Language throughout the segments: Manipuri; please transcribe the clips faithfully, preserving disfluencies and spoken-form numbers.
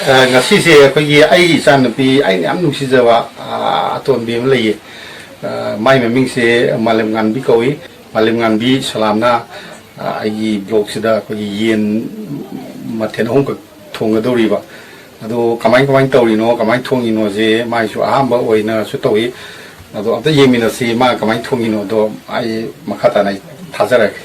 ꯑ, ꯉꯁꯤꯁꯦ ꯑꯩꯈꯣꯏꯒꯤ ꯑꯩꯒꯤ ꯏꯆꯥꯅꯨꯄꯤ, ꯑꯩꯅ ꯌꯥꯝ ꯅꯨꯡꯁꯤꯖꯕ, ꯑ, ꯑꯇꯣꯟꯕꯤ ꯑꯃ ꯂꯩꯌꯦ꯫ ꯑ, ꯃꯥꯏ ꯃꯃꯤꯡꯁꯦ ꯃꯥꯂꯦꯝꯉꯥꯟꯕꯤ ꯀꯧꯏ꯫ ꯃꯥꯂꯦꯝꯉꯥꯟꯕꯤ ꯁꯂꯥꯝꯅ, ꯑ, ꯑꯩꯒꯤ ꯕ꯭ꯂꯣꯛꯁꯤꯗ ꯑꯩꯈꯣꯏꯒꯤ ꯌꯦꯟ ꯃꯊꯦꯜ ꯑꯍꯨꯝꯈꯛ ꯊꯣꯡꯒꯗꯧꯔꯤꯕ꯫ ꯑꯗꯨ ꯀꯃꯥꯏ ꯀꯃꯥꯏ ꯇꯧꯔꯤꯅꯣ, ꯀꯃꯥꯏ ꯊꯣꯡꯉꯤꯅꯣꯁꯦ ꯃꯥꯏꯁꯨ ꯑꯍꯥꯟꯕ ꯑꯣꯏꯅꯁꯨ ꯇꯧꯏ꯫ ꯑꯗꯣ ꯑꯝꯇ ꯌꯦꯡꯃꯤꯟꯅꯁꯤ, ꯃꯥ ꯀꯃꯥꯏ ꯊꯣꯡꯉꯤꯅꯣꯗꯣ ꯑꯩ ꯃꯈꯥ ꯇꯥꯅ ꯑꯩ ꯊꯥꯖꯔꯛꯀꯦ꯫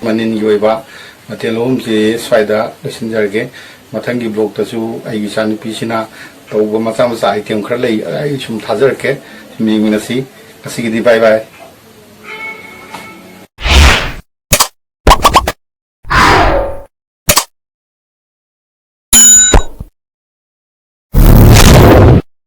ꯃꯅꯤꯟꯒꯤ ꯑꯣꯏꯕ ꯃꯊꯦꯜ ꯑꯍꯨꯝꯁꯤ ꯁ꯭ꯋꯥꯏꯗ ꯂꯣꯏꯁꯤꯟꯖꯔꯒꯦ꯫ ꯃꯊꯪꯒꯤ vlogꯇꯁꯨ ꯑꯩꯒꯤ ꯏꯆꯥꯅꯨꯄꯤꯁꯤꯅ ꯇꯧꯕ ꯃꯆꯥ ꯃꯆꯥ item ꯈꯔ ꯂꯩ, ꯑꯩ ꯁꯨꯝ ꯊꯥꯖꯔꯛꯀꯦ꯫ ꯁꯨꯝ ꯌꯦꯡꯃꯤꯟꯅꯁꯤ꯫ ꯉꯁꯤꯒꯤꯗꯤ bye bye꯫